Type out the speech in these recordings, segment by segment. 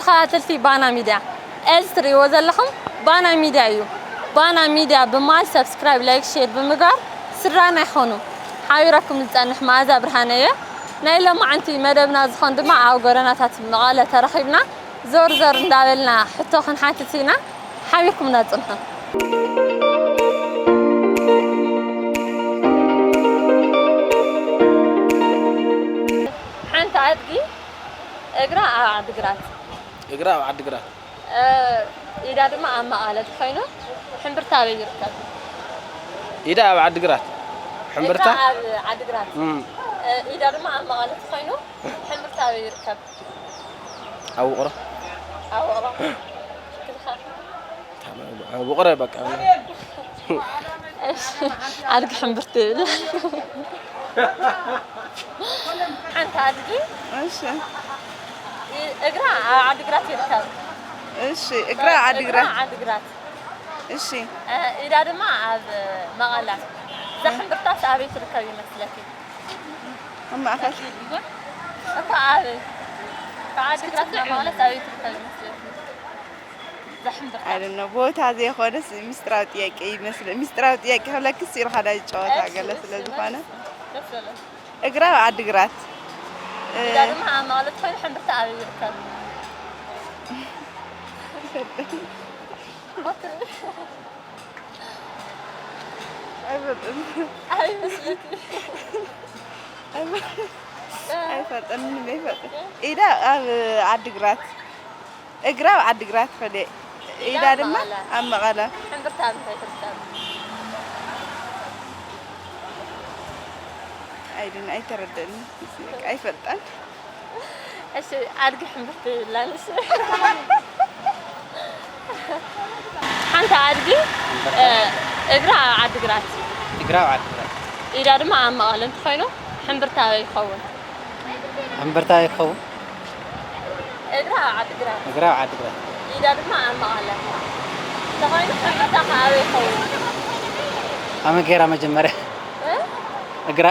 ተኸታተልቲ ባና ሚድያ፣ እዚ ትርእይዎ ዘለኹም ባና ሚድያ እዩ። ባና ሚድያ ብማል ሰብስክራይብ፣ ላይክ፣ ሼር ብምግባር ስድራና ይኾኑ። ሓቢረኩም ዝጸንሕ መኣዛ ብርሃነ እየ። ናይ ሎማዓንቲ መደብና ዝኾን ድማ ኣብ ጎደናታት መቐለ ተረኺብና ዞር ዞር እንዳበልና ሕቶ ክንሓትት ኢና። ሓቢርኩምና ጽንሑ። ሓንቲ ኣድጊ እግራ ኣብ ዓድግራት። እግራ ኣብ ዓድግራት። እ፣ ኢዳ ድማ ኣብ መቐለ እንተኾይኑ፣ ሕምብርታ ኣበይ ይርከብ? ኢዳ ኣብ ዓድግራት። ሕምብርታ? እግራ ኣብ ዓድግራት። እም። እ፣ ኢዳ ድማ ኣብ መቐለ እንተኾይኑ፣ ሕምብርታ ኣበይ ይርከብ? ኣብ ውቕሮ። ኣብ ውቕሮ። ትልኻ። ኣብ ውቕሮ በቃ። እሺ፣ ኣድጊ ሕምብርቲ ይብል። ሓንቲ ኣድጊ እሺ። እግራ ኣብ ዓድግራት ይርከብ። እሺ፣ እግራ ኣብ እግራ ዓድግራት። ዓድግራት። እሺ። እ፣ ኢዳ ድማ ኣብ መቐለ። እዛ ሕምብርታስ ኣበይ ትርከብ ይመስለኪ? ኣብ ማእኸል። እኮ ኣበይ? ካብ ዓድግራት ናብ መቐለስ ኣበይ ትርከብ ይመስለኪ? እዛ ሕምብርታ። I don't know። ቦታ ዘይኮነስ ሚስጥራዊ ጥያቄ ይመስል። ሚስጥራዊ ጥያቄ ክብለክስ ኢልካ ናይ ጨዋታ እሺ፣ ገለ እሺ፣ ስለ ዝኾነ። መልስ። ደስ በለኪ። እግራ ኣብ ዓድግራት። እ፣ ኢዳ ድማ ኣብ መቐለ ትኾይኑ ሕምብርታ ኣበይ ይርከብ? ሞክሪ። ኣይፈልጥን። ኣበይ መስለኪ? ኣይፈ-፣ እ። ኣይፈልጥን፣ ምንም ኣይፈልጥን። እ። ኢዳ ኣብ ዓድግራት። እግራ ኣብ ዓድግራት ኸደ። ኢዳ ኢዳ ኣብ ድማ መቐለ። ኣብ መቐለ። ሕምብርታ ኣብ ምንታይ ትርከብ? ኣይድን፣ ኣይተረደእን። ኣይፈልጣን። እሺ፣ ኣድጊ ሕምብርቲ የብላን። እሺ። ሓንቲ ኣድጊ፣ እ፣ እግራ ኣብ ዓድግራት። እግራ ኣብ ዓድግራት። ኢዳ ድማ ኣብ መቐለ እንተኾይኑ፣ ሕምብርታ ኣበይ ይኸውን? ሕምብርታ ይኸውን። እግራ ኣብ ዓድግራት። እግራ ኣብ ዓድግራት። ኢዳ ድማ ኣብ መቐለ። ተኾይኑ ሕምብርታ ከ ኣበይ ይኸውን? ኣመ ጌራ መጀመርያ። እ? እግራ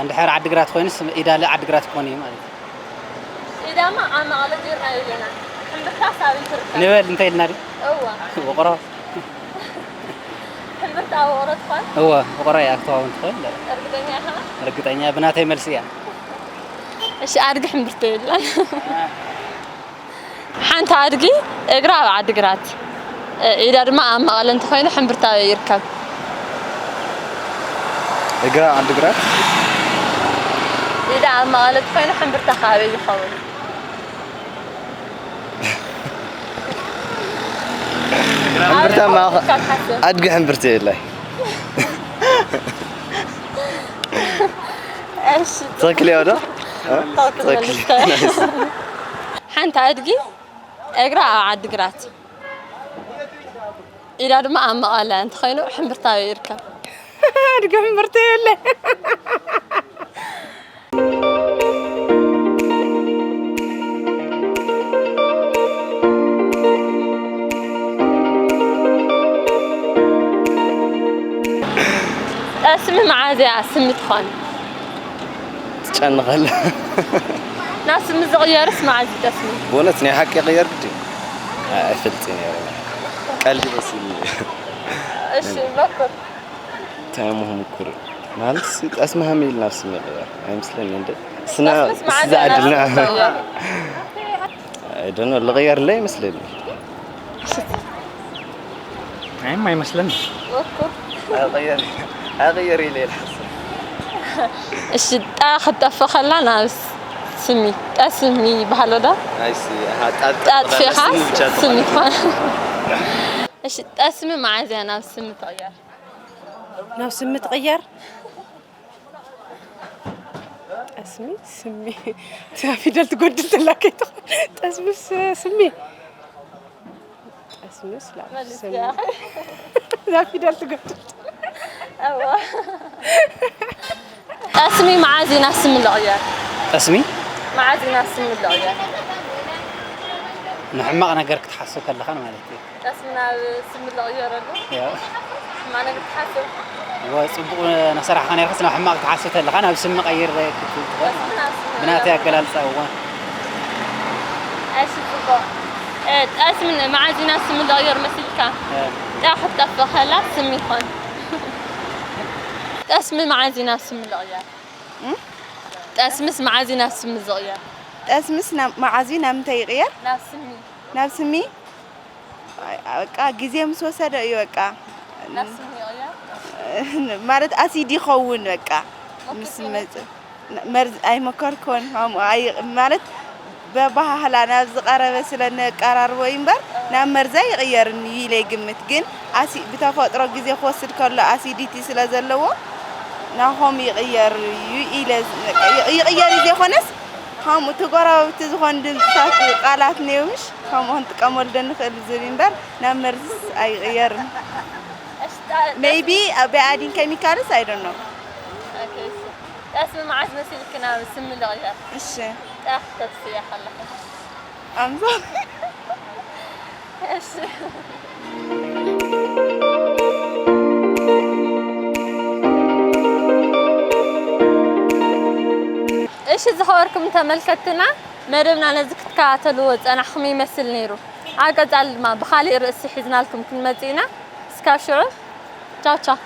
እንድሕር ዓድግራት ኮይኑስ ኢዳ ለ ዓድግራት ክኾን እዩ ማለት እዩ። ኢዳማ ኣብ መቐለ ጌርና የብልና። ሕምብርታስ ኣበይ ትርከብ? ንበል እንታይ ኢልና ድዩ? እዋ። ውቕሮ። ሕምብርታ ውቕሮ ትኾን? እወ፣ ውቕሮ እያ ክትኸውን ትኽእል። እርግጠኛ ኢኻ? ርግጠኛ፣ ብናተይ መልሲ እያ። እሺ፣ ኣድጊ ሕምብርቲ የብላን። ሓንቲ ኣድጊ እግራ ኣብ ዓድግራት፣ እ፣ ኢዳ ድማ ኣብ መቐለ እንተኾይኑ፣ ሕምብርታ ኣበይ ይርከብ? እግራ ዓድግራት። ኢዳ ኣብ መቐለ እንተኾይኑ፣ ሕምብርታ ከ ኣበይ ይኸውን? ሕምብርታ ኣብ መቐለ ማእኸ-፣ ካብ ሓሰብ። ኣድጊ ሕምብርቲ የብላይ። እሺ። ትኽክል እዮ ዶ? እ? ትኽክል ትኽክል። መልስካ። ሓንቲ ኣድጊ እግራ ኣብ ዓድግራት፣ ኢዳ ድማ ኣብ መቐለ እንተኾይኑ፣ ሕምብርታ ኣበይ ይርከብ? ኣድጊ ሕምብርቲ የብለይ። ጠስሚ መዓዝ እያ ስሚ ትኾን? ትጨንቐላ። ናብ ስሚ ዝቕየርስ መዓዝ እዩ ጠስሚ? ብእውነት ናይ ሓቂ ይቕየር ግዲ? ኣይ፣ ኣይፈልጥን እየ። ቀልዲ መሲሉ። እሺ፣ መኩር። እንታይ እሞ ምኩር? ማለት ሲ-፣ ጠስሚ ሃመ ኢልና ስም ይቕየር። ኣይመስለኒ እንደ። ስና-፣ ጠስምስ መዓዝ ስዛ እያ ናብ ዕድልና። ስሚ ትቕየር? I don't know፣ ልቕየር ለ ይመስለኒ። እሺ። ኣይም ኣይመስለኒ። መኩር። ኣይቕየር፣ ኣይቕየር ኢለ ይልሓስብ። እሺ፣ ጣ ክትጠፍእ ከላ ናብ ስ-፣ ስሚ፣ ጠስሚ ይበሃል ዶ? ኣይ ሲ-፣ ኣሃ፣ ጣ-፣ ጣ ኣጥፊእኻ ስሚ ብቻ ስሚ ትኾን። ትኾን። እሺ፣ ጠስሚ መዓዝ እያ ናብ ስሚ ትቕየር? ናብ ስሚ ትቕየር? ጠስሚ፣ ስሚ። እታ ፊደል ትጎድል ተላ ከይትኾን። ጠስሚ ስ-፣ ስሚ። ጠስሚ ስላ-፣ መልስ ስሚ። እያ። እዛ ፊደል ትጎድል። እዋ። ጠስሚ መዓዝ እዩ ናብ ስሚ ልቕየር? ጠስሚ? መዓዝ እዩ ናብ ስሚ ልቕየር? ንሕማቕ ነገር ክትሓስብ ከለኻ ማለት እዩ። ጠስሚ ናብ ስሚ ልቕየረሉ? ያው። ሕማቕ ነገር ትሓስብ? እወ፣ ጽቡቕ እናሰራሕካ ነርካስ ናብ ሕማቕ ክትሓስብ ተለኻ ናብ ስሚ ቀይር ክትብል ትኽእል። ጠስሚ ናብ ስሚ ብናተይ ልቕየር። ኣገላልጻ፣ እወ። እሺ፣ ጽቡቕ። ጠስሚ መዓዝ ኢና ስሚ ዝቕየር መሲልካ? ጠ ክትጠፍእ ከላ ስሚ ይኾን። ጠስሚ መዓዝ ኢና ስሚ ዝቕየር? ጠስምስ መዓዝ ኢና ስሚ ዝቕየር? ጠስምስ ናብ መዓዝ እዩ ናብ ምንታይ ይቕየር? ናብ ስሚ። ናብ ስሚ? ኣይ፣ በቃ ግዜ ምስ ወሰደ እዩ በቃ። ናብ ስሚ ይቕየር? ማለት ኣሲድ ይኸውን በቃ። ኦኬ፣ ምስ መጽእ መርዝ ኣይመከርኩን። ከምኡ ኣይ-፣ ማለት በባህላ ናብ ዝቐረበ ስለ ነቀራርቦ እዩ እምበር ናብ መርዚ ኣይቕየርን እዩ ኢለ ይግምት። ግን ኣሲ-፣ ብተፈጥሮ ግዜ ክወስድ ከሎ ኣሲዲቲ ስለ ዘለዎ ናሆም ይቕየር እዩ ኢለ ዝ-፣ ይቕ-፣ ይቕየር እዩ ዘይኮነስ ከምኡ እቲ ጎረባብቲ ዝኾኑ ድምፅታት ቃላት ነዮ ምሽ ከምኡ ክንጥቀመሉ ዶ ንኽእል ዝብል እምበር ናብ መርዝስ ኣይቕየርን። ሜይቢ ኣብ ኣዲን ኬሚካልስ ኣይዶኖ። ጠስሚ መዓዝ መሲልክ ናብ ስሚ ልቕየር? እሺ። ጠፍ ተጥፍያ ከለኹ። ኣምሳ። እሺ። እሺ፣ ዝኸበርኩም ተመልከትና፣ መደብና ነዚ ክትከታተልዎ ዝጸናሕኩም ይመስል ነይሩ። ኣብ ቀጻሊ ድማ ብኻሊእ ርእሲ ሒዝናልኩም ክንመጽእ ኢና። እስካብ ሽዑ፣ ቻው ቻው።